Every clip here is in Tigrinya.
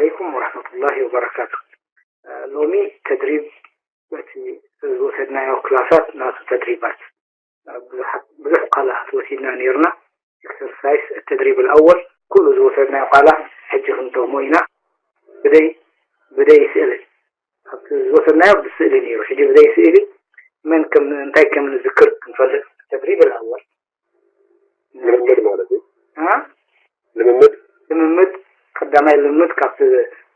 عليكم ورحمة الله وبركاته. ሎሚ ተድሪብ በቲ ዝወሰድናዮ ክላሳት ናቱ ተድሪባት ብዙሓት ብዙሕ ቃላት ወሲድና ነይርና። ኤክሰርሳይስ ተድሪብ ኣወል ኩሉ ዝወሰድናዮ ቃላት ሕጂ ክንደግሞ ኢና። ብደይ ብደይ ስእልን ኣብቲ ዝወሰድናዮ ብስእሊ ነይሩ። ሕጂ ብደይ ስእሊ መን ከም እንታይ ከም ንዝክር ክንፈልጥ። ተድሪብ ኣወል ልምምድ ማለት እዩ። እ ልምምድ ልምምድ ቀዳማይ ልምምድ ካብቲ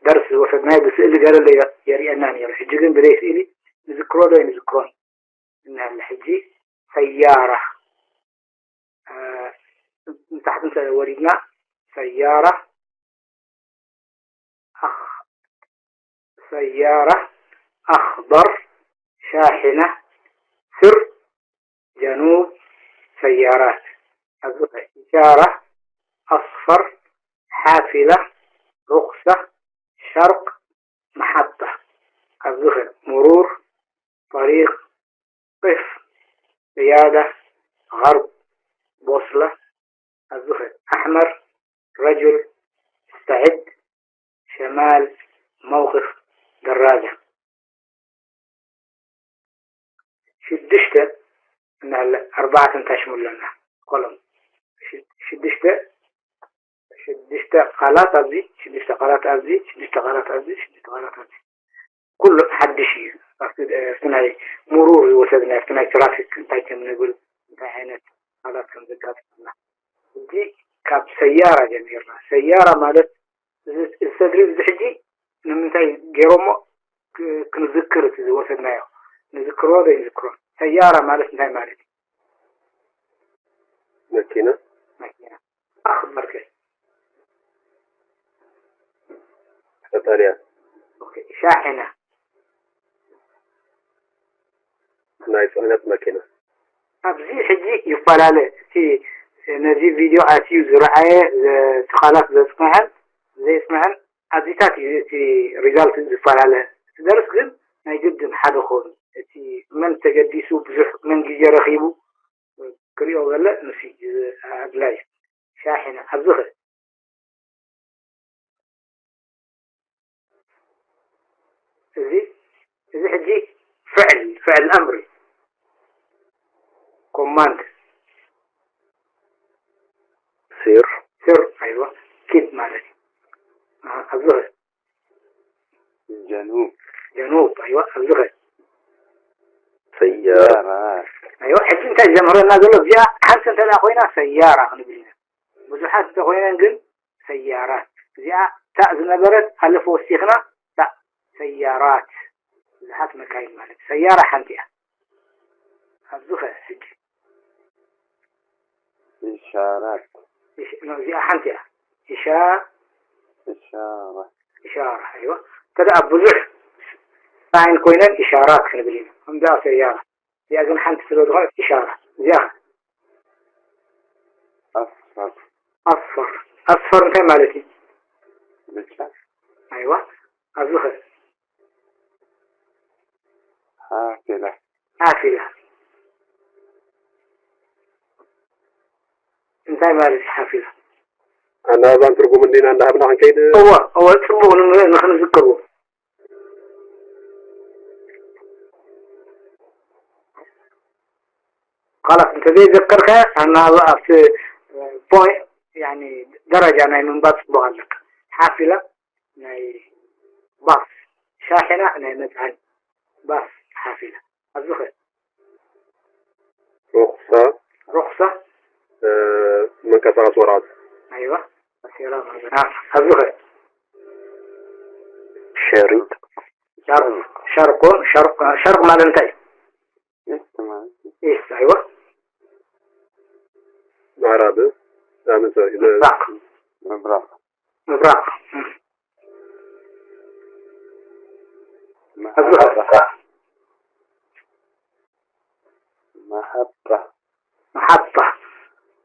ደርሲ ዝወሰድናዮ ብስእሊ ገለ የርእየና ነይሩ። ሕጂ ግን ብደይ ስእሊ ንዝክሮ ዶ ኣይንዝክሮን እናለ። ሕጂ ሰያራ ንታሕቲ እንተ ወሪድና ሰያራ ኣኽ ሰያራ ኣኽበር ሻሒና ስር ጀኑብ ሰያራት ኣብዚ ኢሻራ ኣስፈር ሓፊላ ሩኽሳ ሸርቅ መሓጣ ኣብዚ ሙሩር ጠሪቅ ቂፍ ቅያዳ غرب ቦስላ ኣብዚ ኣሕመር ረጁል ስተዕድ ሸማል መውቅፍ ደራጃ ሽዱሽተ እናለ ኣርባዕተ እንታይ ሽሙ ኣለና ኮሎም ሽዱሽተ ሽዱሽተ ቃላት ኣብዚ ሽዱሽተ ቃላት ኣብዚ ሽዱሽተ ቃላት ኣብዚ ሽዱሽተ ቃላት ኣብዚ ኩሉ ሓድሽ እዩ። ኣብቲ ናይ ሙሩር ዝወሰድና ኣብቲ ናይ ትራፊክ እንታይ ከም ንብል እንታይ ዓይነት ቃላት ከም ዘጋጥመና ሕጂ ካብ ሰያራ ጀሚርና ሰያራ ማለት እዚ ተድሪብ እዚ ሕጂ ንምንታይ ገይሮሞ ክንዝክር እቲ ዝወሰድናዮ ንዝክሮ ዘይንዝክሮ ሰያራ ማለት እንታይ ማለት እዩ? መኪና መኪና ኣኽበርከ ቀጠልያ ሻሒና ናይ ፅዕነት መኪና ኣብዚ ሕጂ ይፈላለ እቲ ነዚ ቪድዮ ኣትዩ ዝረኣየ ቃላት ዘፅንዐን ዘይፅንዐን ኣብዚታት እዩ እቲ ሪዛልት ዝፈላለ። እቲ ደርስ ግን ናይ ግድን ሓደ ክኸውን እቲ መን ተገዲሱ ብዙሕ መን ግዜ ረኺቡ ክሪኦ ገለ ንሱ ኣድላይ ሻሒና ኣብዚ ኸ እዚ እዚ ሕጂ ፍዕል ፍዕል ኣምሪ ኮማንድ ሲር ስር ኣይዋ ኪድ ማለት እዩ ኣብዚ ኸ ጀኑብ ጀኑብ ኣይዋ ኣብዚ ኸ ሰያራ ኣይዋ ሕጂ እንታይ ዘምህረና ዘሎ እዚኣ ሓንቲ እንተ ኮይና ሰያራ ክንብል ኢና ብዙሓት እንተኮይነን ግን ሰያራት እዚኣ ታእ ዝነበረት ኣለፍ ወሲኽና ታእ ሰያራት ብዙሓት መካይን ማለት ሰያራ ሓንቲ እያ ኣብዚ ኸ ሕጂ ኢሻራት እዚኣ ሓንቲ እያ ኢሻ ኢሻራ ኢሻራ ኣይዋ እንተ ደኣ ብዙሕ ሳይን ኮይነን ኢሻራት ክንብል ኢና ከምዚ ሰያራ እዚኣ ግን ሓንቲ ስለ ዝኾነት ኢሻራ እዚኣ ኣስፈር ኣስፈር ኣስፈር እንታይ ማለት እዩ ብጫ ኣይዋ ኣብዚ ኸ ሓፊላ ሓፊላ እንታይ ማለት እዩ ሓፊላ ኣናባባን ትርጉም እንዲና እንዳሃብና ክንከይድ እወ እወ ፅቡቅ ንክንዝክርዎ ቃላት እንተዘይዘከርካ ኣናባባ ኣብቲ ፖይንት ደረጃ ናይ ምንባብ ፅቡቅ ኣለካ ሓፊላ ናይ ባስ ሻሒና ናይ መፅዓኒ ባስ ሓፊላ ኣብዚ ኸ ሩኽሳ ሩኽሳ መንቀሳቀስ ወረቀት ኣይዋ ኣሴራ ማዘና ኣብዚ ኸ ሸሪጥ ሸርቆ ሸርቅ ማለት እንታይ ኢስት ኣይዋ ምዕራብ ምብራቅ ምብራቅ መሓጣ መሓጣ መሓጣ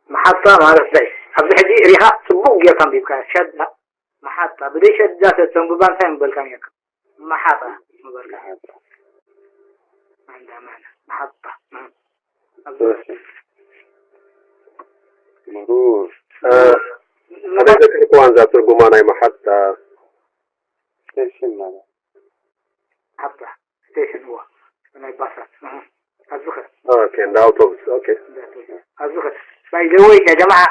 መሓጣ ማለት እንታይ ኣብዚ ሕጂ ሪኻ ፅቡቅ ጌርካ ኣንቢብካ ሸዳ መሓጣ ብደይ ሸዳ ተተንብባ እንታይ ምበልካ ኔርካ መሓጣ ምበልካ መሓጣ ምሩር ኣበይ ዘክርክዋ እዛ ትርጉማ ናይ መሓጣ ስቴሽን ማለት ዓባ ስቴሽን እዋ ናይ ባሳት ኣብዚ ኸ ኦኬ እንደ ኣውቶቡስ ኦኬ ኣብዚ ኸ ባይ ዘ ወይ ያ ጀማዓ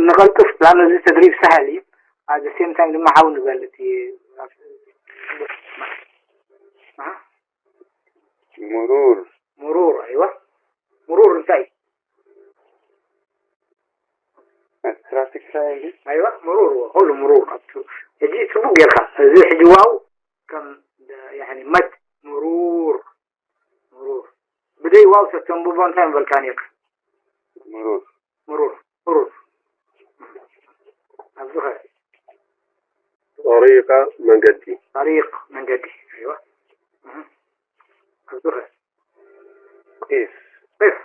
ንቐልጥፍ ላን እዚ ተድሪብ ሳህል እዩ። ኣብ ሴም ታይም ድማ ዓው ንበል እቲ ምሩር ምሩር ኣይዋ ምሩር እንታይ ትራፊክ ሳይንስ ኣይዋ ምሩር እዎ፣ ኩሉ ምሩር ኣብቱ። ሕጂ ጽቡቅ ጌርካ እዚ ሕጂ ዋው ከም ያኒ መድ ምሩር ምሩር ብደይ ዋው ተተንብቦ እንታይ ምበልካ ኔርካ? ምሩር ምሩር ምሩር ኣብዚ ኸ ጠሪቃ መንገዲ ጠሪቅ መንገዲ ኣይዋ ኣብዚ ኸ ቂስ ቅፍ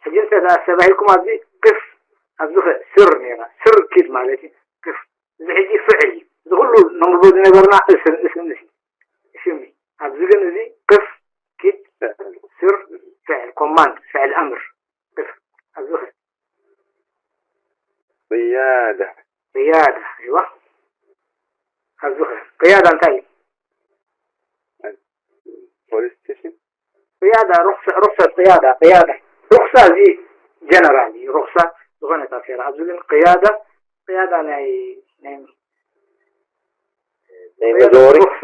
ሕጂ እንተ ደኣ ኣስተባሂልኩም ኣብዚ ቅፍ ኣብዚ ኸ ስር ነይራ ስር ኪድ ማለት እዩ። ቅፍ እዚ ሕጂ ፍዕል እዩ። እዚ ኩሉ ነንብቦ ዝነበርና እስን እስን እሲ ሽሚ ኣብዚ ግን እዚ ቅፍ ኪድ ስር ፍዕል ኮማንድ ፍዕል ኣምር ቅፍ ኣብዚ ኸ ቅያዳ ቅያዳ ኣይዋ ኣብዚ ኸ ቅያዳ እንታይ እዩ? ፖሊስ ስቴሽን ቅያዳ ሩክሰ ሩክሰ ቅያዳ ቅያዳ ሩክሳ እዚ ጀነራል እዩ። ሩክሳ ዝኾነ ታፌራ ኣብዚ ግን ቅያዳ ቅያዳ ናይ ናይ ናይ መዘወሪ ሩክሳ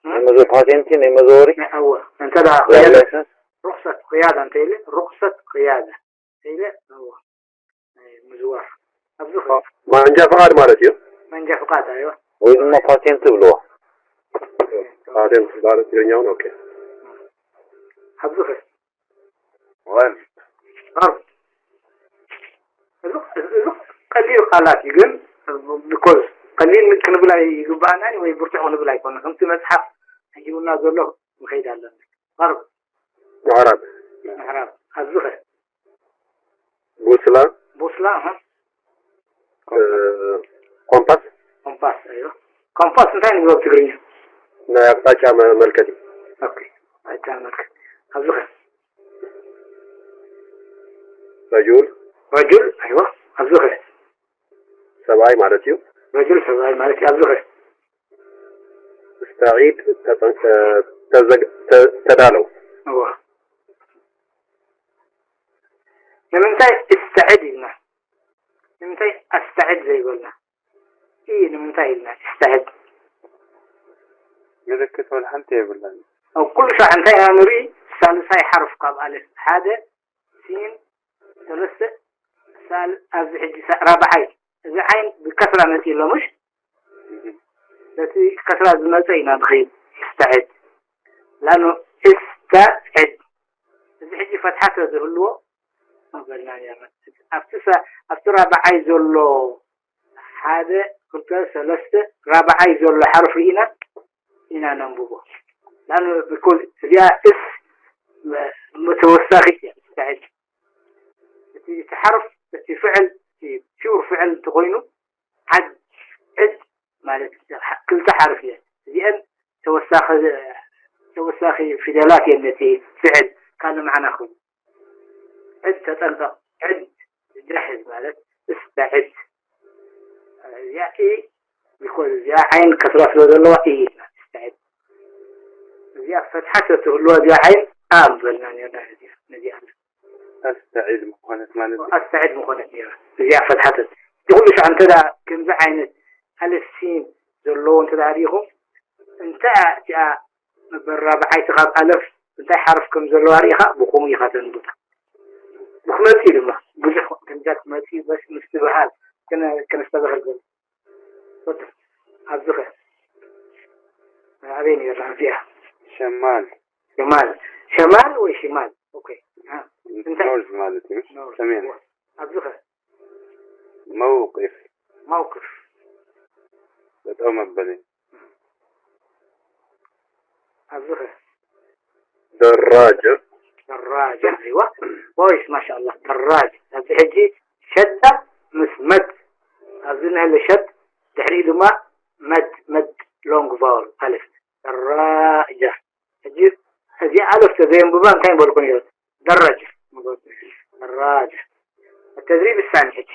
ናይ መዘወሪ ፓቴንቲ ናይ መዘወሪ ናይ ኣወ እንተ ደኣ ድራይቨር ቅያዳ ላይሰንስ ሩክሰት ቅያዳ እንተ ኢለ ሩክሰት ቅያዳ እንተ ኢለ ኣወ ናይ ምዝዋር ኣብዚ ኸ ማንጃ ፍቃድ ማለት እዩ። መንጃ ፍቃድ ኣይዋ ወይ ድማ ፓቴንት ትብልዎ ፓቴንት ማለት ትግርኛውን ኦኬ ኣብዚ ኸ ወል ቐርብ እዚ እዚ ቀሊል ቃላት እዩ ግን because ቀሊል ክንብል ኣይግባኣናን ወይ ብርቱዕ ክንብል ኣይኮነ ከምቲ መፅሓፍ ሂቡና ዘሎ ንኸይድ ኣለና ቐርብ ምዕራብ ምዕራብ ኣብዚ ኸ ቡስላ ቡስላ እህ እ፣ ኮምፓስ ኮምፓስ እዩ ኮምፓስ እንታይ ንብሎ ብትግርኛ ናይ ኣቅጣጫ መ- መልከቲ ኦኬ ኣይታ መልከት ኣብዚ ኸ ረጁል ረጁል ኣይዋ ኣብዚ ኸ ሰብኣይ ማለት እዩ። ረጁል ሰብኣይ ማለት እዩ ኣብዚ ኸ እስተዒድ ተጠ- ተ- ተዘግ- ተ- ተዳለው እዋ ንምንታይ እስተዕድ ኢልና ንምንታይ ኣስተዕድ ዘይበልና ኢ ንምንታይ ኢልና እስተዕድ ምልክት ወላ ሓንቲ የብላን። ኣብ ኩሉ ሻዕ እንታይ ኢና ንርኢ ሳልሳይ ሓርፍ ካብ ኣለፍ ሓደ ሲን ሰለስተ ሳል ኣብዚ ሕጂ ሳ- ራብዓይ እዚ ዓይን ብከስራ መፂ ኣሎ ምሽ በቲ ከስራ ዝመፀ ኢና ንኸይድ እስተዕድ ላኑ እስተዕድ እዚ ሕጂ ፈትሓ ተዝህልዎ በልና ነርና ኣብቲ ሰ- ኣብቲ ራብዓይ ዘሎ ሓደ ክልተ ሰለስተ ራብዓይ ዘሎ ሓርፍ ርኢና ኢና ነንብቦ ላኑ because እዚኣ እስ መ- መተወሳኺት እያ እስተዕድ እቲ እቲ ሓርፍ እቲ ፍዕል እቲ ፒውር ፍዕል እንተኮይኑ ዓድ ዕድ ማለት እዩ። ክልተ ሓርፍ እየ እዚአን ተወሳኺ ተወሳኺ ፊደላት እየን ነቲ ፍዕል ካልእ መዓና ክህቡ ዕድ ተጠንቀቕ ዕድ ጃሕዝ ማለት እስተዕድ እዚኣ ኢ because እዚኣ ዓይን ከስራ ስለ ዘለዋ ኢ ኢልና እስተዕድ እዚኣ ፈትሓ ተትህልዋ እዚኣ ዓይን ኣ ምበልና ነርና ነዚኣ ነዚኣ ኣስተዒድ ምኾነት ማለት እዩ። ኣስተዕድ ምኾነት ነይራ እዚኣ ፈትሓተት እቲ ኩሉ ሻዕ እንተ ደኣ ከምዚ ዓይነት ኣለፍ ሲን ዘለዎ እንተ ደኣ ሪኢኹም እንታይ እያ እቲኣ መበል ራብዓይቲ ካብ ኣለፍ እንታይ ሓርፍ ከም ዘለዋ ርኢኻ ብኸምኡ ኢኻ ተንብባ ብክመፅእ ድማ ብዙሕ ከምዛ ክመፅእ በስ ምስትብሃል ከነ- ከነስተብህል ዘሎ ወደ ኣብዚ ኸ ኣበይ ነርና እዚኣ ሸማል ሽማል ሸማል ወይ ሽማል ኦኬ አ፣ እንታይ ኖርዝ ማለት እዩ። ኖርዝ ሰሜን ኣብዚ ኸ መውቅፍ መውቅፍ ጠጠው መበሊ ኣብዚ ኸ ደራጀ ደራጃ ኣይዋ ቦይስ ማሻኣላ ደራጃ ኣብዚ ሕጂ ሸዳ ምስ መድ ኣብዚ ንህለ ሸድ ድሕሪኡ ድማ መድ መድ ሎንግ ቫውል ኣልፍ ደራጃ ሕጂ እዚ ኣልፍ ተዘየንብባ እንታይ በልኩ ነይሩ ደራጃ ደራጃ التدريب الثاني ሕጂ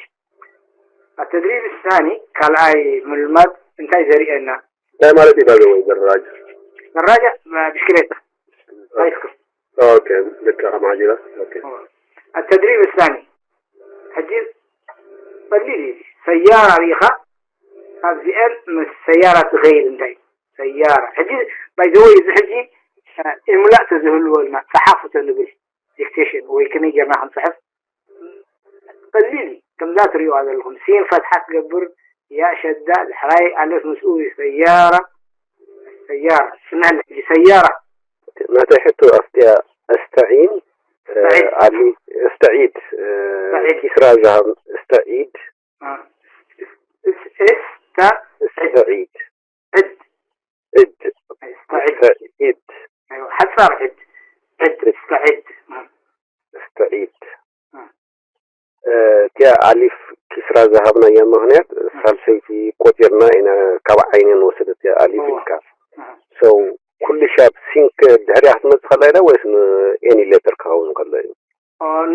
التدريب الثاني ካልኣይ ምልማድ እንታይ ዘርእየና እንታይ ማለት እዩ ባይዘወይ ደራጃ? ደራጃ ብሽክሌታ ባይስክል ኦኬ ልክ ከማጅራ ኦኬ التدريب الثاني ሕጂ ቀሊል እዩ ሰያራ ሪኢኻ ካብዚአን ምስ ሰያራ ትኸይድ እንታይ ሰያራ ሕጂ ባይዘወይ እዚ ሕጂ ኢምላእ ተዝህልወልና ፀሓፉ ተንብል ዲክቴሽን ወይ ከመይ ጌርና ክንፅሕፍ ቀሊል እዩ ከምዛ ትሪእዋ ዘለኹም ሲን ፈትሓ ትገብር ያ ሸዳ ድሕራይ ኣለፍ ምስኡ ሰያራ ሰያራ ስምዐኒ ሕጂ ሰያራ ናተይ ሕቶ ኣፍትያ ኣስተዒን استعد. ዓሊ እስተዒድ استعد. ኪስራ ዝሃብ እስተዒድ እስታ እስተዒድ ዕድ እድ استعد. እስተዒድ حصار عد عد استعد እስተዒድ እ። እቲያ ኣሊፍ ኪስራ ዝሃብናያ ምኽንያት ሳልሰይቲ ቆፂርና ኢና ካብ ዓይነን ወሰደት ኣሊፍ እዎ። ኢልካ ሰው ኩሉ ሻብ ሲንክ ድሕሪያ ክትመፅእ ከላ ኢላ ወይስ ንኤኒ ሌተር ክኸውን ከሎ እዩ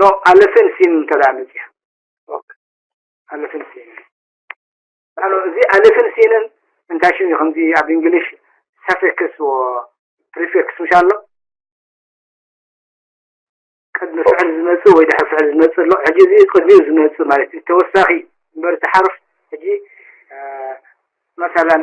ኖ ኣለፍን ሲን እንተደኣ መፅያ ኣለፍን ሲን ኣሎ እዚ ኣለፍን ሲንን እንታይ ሽም እዩ ከምዚ ኣብ እንግሊሽ ሰፌክስ ፕሪፌክስ ምሽ ኣሎ ቅድሚ ፍዕል ዝመፅእ ወይ ድሕሪ ፍዕል ዝመፅእ ኣሎ ሕጂ እዚ ቅድሚኡ ዝመፅእ ማለት እዩ ተወሳኺ እምበር እቲ ሓርፍ ሕጂ መሰለን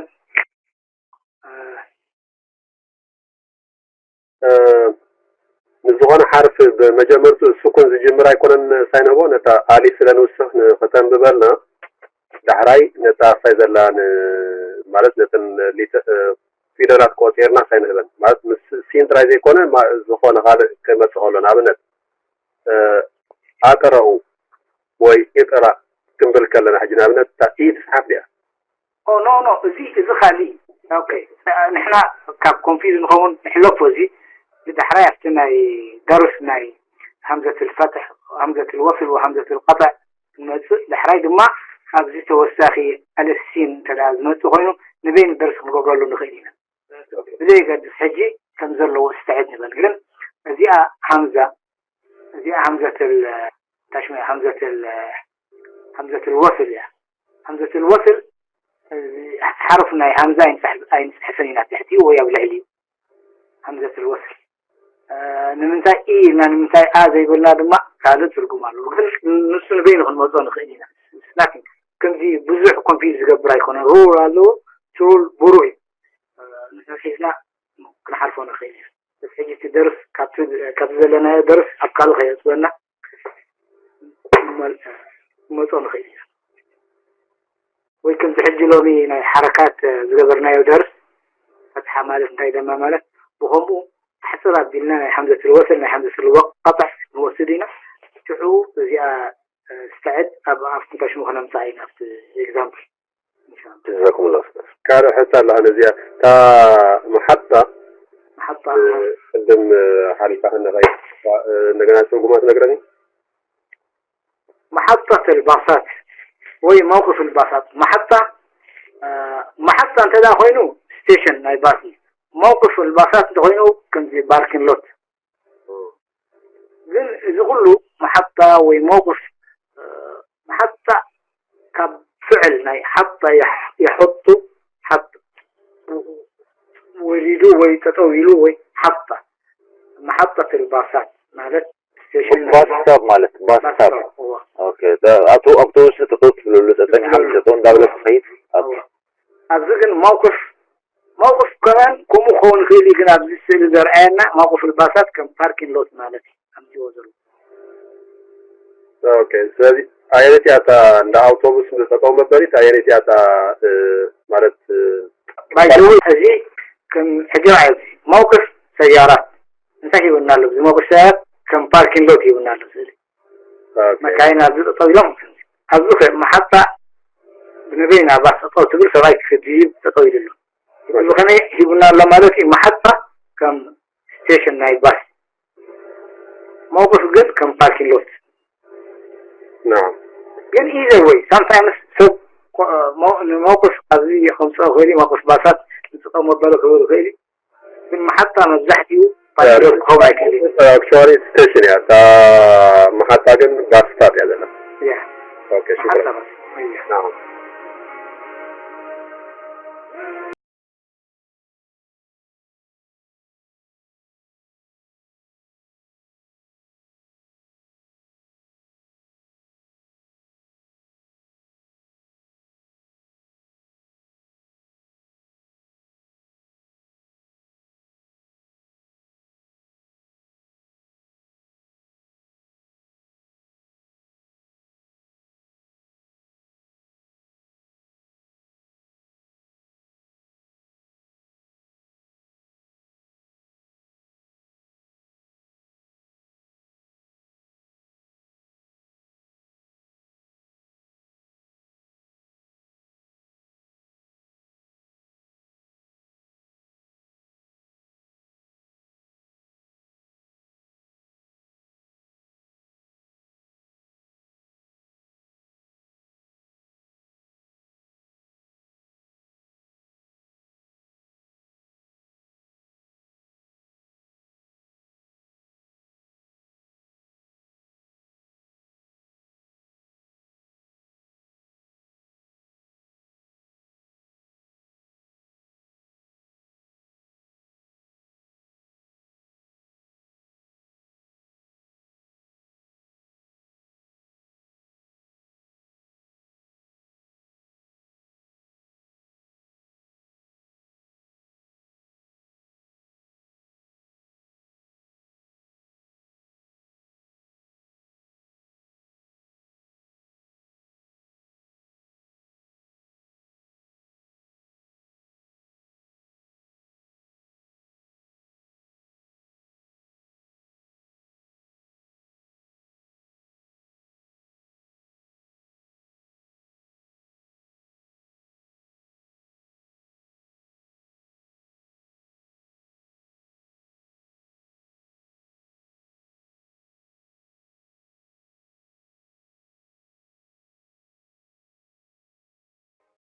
ንዝኾነ ሓርፍ ብመጀመርቱ ስኩን ዝጅምር ኣይኮነን ሳይንህቦ ነታ ኣሊፍ ስለ ንውስኽ ንክተንብበልና ዳሕራይ ነታ ኣፋይ ዘላ ማለት ነተን ፊደላት ቆፂርና ሳይንህበን ማለት ምስ ሲን ጥራይ ዘይኮነ ዝኾነ ካልእ ክመፅእ ከሎ ንኣብነት ኣቅረኡ ወይ ኢቅራእ ክንብል ከለና ሕጂ ንኣብነት እታ ኢ ትስሓብ ድያ ኖ ኖ እዚ እዚ ካሊእ ኦኬ ንሕና ካብ ኮንፊዝ ንኸውን ንሕለፎ እዚ ብዳሕራይ ኣብቲ ናይ ደርስ ናይ ሃምዘት ልፈትሕ ሃምዘት ልወስል ወሃምዘት ልቀጥዕ ንመፅእ ዳሕራይ ድማ ኣብዚ ተወሳኺ ኣለሲን እንተ ዝመፅእ ኮይኑ ንበይኑ ደርስ ክንገብረሉ ንኽእል ኢና ብዘይገድስ ሕጂ ከም ዘለዎ ስተዕድ ንበል ግን እዚኣ ሃምዛ እዚኣ ሃምዘት ታሽመ ሃምዘት ሃምዘት ልወስል እያ ሃምዘት ልወስል ሓርፍ ናይ ሃምዛ ኣይንፅሕፍን ኢና ትሕቲ ወይ ኣብ ልዕሊ ሃምዘት ልወስል ንምንታይ ኢ ኢልና ንምንታይ ኣ ዘይብልና ድማ ካልእ ትርጉም ኣለዎ ግን ንሱ ንበይኑ ክንመፅኦ ንኽእል ኢና ናቲንግ ከምዚ ብዙሕ ኮንፊዝ ዝገብር ኣይኮነን ሩል ኣለዎ ሩል ብሩህ እዩ ንሱ ሒዝና ክንሓልፎ ንኽእል ኢና ሕጂ እቲ ደርስ ካብቲ ዘለናዮ ደርስ ኣብ ካልእ ከየፅበና መፆ ንኽእል ኢና ወይ ከምዚ ሕጂ ሎሚ ናይ ሓረካት ዝገበርናዮ ደርስ ፈትሓ ማለት እንታይ ደማ ማለት ብኸምኡ ኣሕፅር ኣቢልና ናይ ሓምዘት ልወሰል ናይ ሓምዘት ልወቀጠዕ ንወስድ ኢና ሽዑ እዚኣ ስተዕድ ኣብ ኣብቲ እንታይ ሽሙ ከነምፅኣ ኢና ኣብቲ ኤግዛምፕል ጀዛኩም ላ ካልእ ሕቶ ኣላ ነዚኣ እታ መሓጣ መሓጣ ቅድም ሓሊፋ ከነኸይ እንደገና ትርጉማ ትነግረኒ መሓጣት ልባሳት ወይ መውቅፍ ልባሳት መሓጣ መሓጣ እንተ ኮይኑ ስቴሽን ናይ ባስ መውቅፍ ልባሳት እንተኮይኑ ከምዚ ባርኪን ሎት ግን እዚ ኩሉ መሓጣ ወይ መውቅፍ መሓጣ ካብ ፍዕል ናይ ሓጣ የሐጡ ሓጥ ወሪዱ ወይ ጠጠው ኢሉ ወይ ሓጣ መሓጣት ልባሳት ማለት ስቴሽን ባስስታፕ ማለት ባስስታፕ እዋ ኦኬ ኣብቶ ኣብቶቡስ ጠጠው ትብለሉ ጠጠው እንዳበለ ትኸይድ ኣብዚ ግን መውቅፍ መውቅፍ ከማን ከምኡ ክኸውን ይኽእል እዩ ግን ኣብዚ ስእሊ ዘርኣየና መውቅፍ ልባሳት ከም ፓርኪን ሎት ማለት እዩ ኣምፅዎ ዘሎ ኦኬ ስለዚ ኣየነቲ እያ እታ እንደ ኣውቶቡስ ጠጠው መበሊት ኣየነቲ እያ እታ ማለት ባይዘዊ እዚ ከም ሕጂ እዚ መውቅፍ ሰያራት እንታይ ሂቡና ኣሎ እዚ መውቅፍ ሰያራት ከም ፓርኪን ሎት ሂቡና ኣሎ ስእሊ መካይን ኣብዚ ጠጠው ኢሎም ኣብዚ ከ መሓጣ ብነበይ ናባ ጠጠው ትብል ሰብኣይ ክድይብ ጠጠው ኢሉ ኣሎ እዚ ከመይ ሂቡና ኣሎ ማለት እዩ መሓጣ ከም ስቴሽን ናይ ባስ መውቅፍ ግን ከም ፓርኪን ሎት نعم ግን either way sometimes ሰብ ንመውቅፍ ኣብዚ ከምፅኦ ክእል መውቅፍ ባሳት ንጥቀሞ በለ ክብል ክእል ግን መሓጣ መብዛሕትኡ ፓርኪን ሎት ክኸውን ኣይክእል actually station እያ እታ መሓጣ ግን ባስ ስታፕ እያ ዘላ እያ okay መሓጣ شكرا ባስ እያ نعم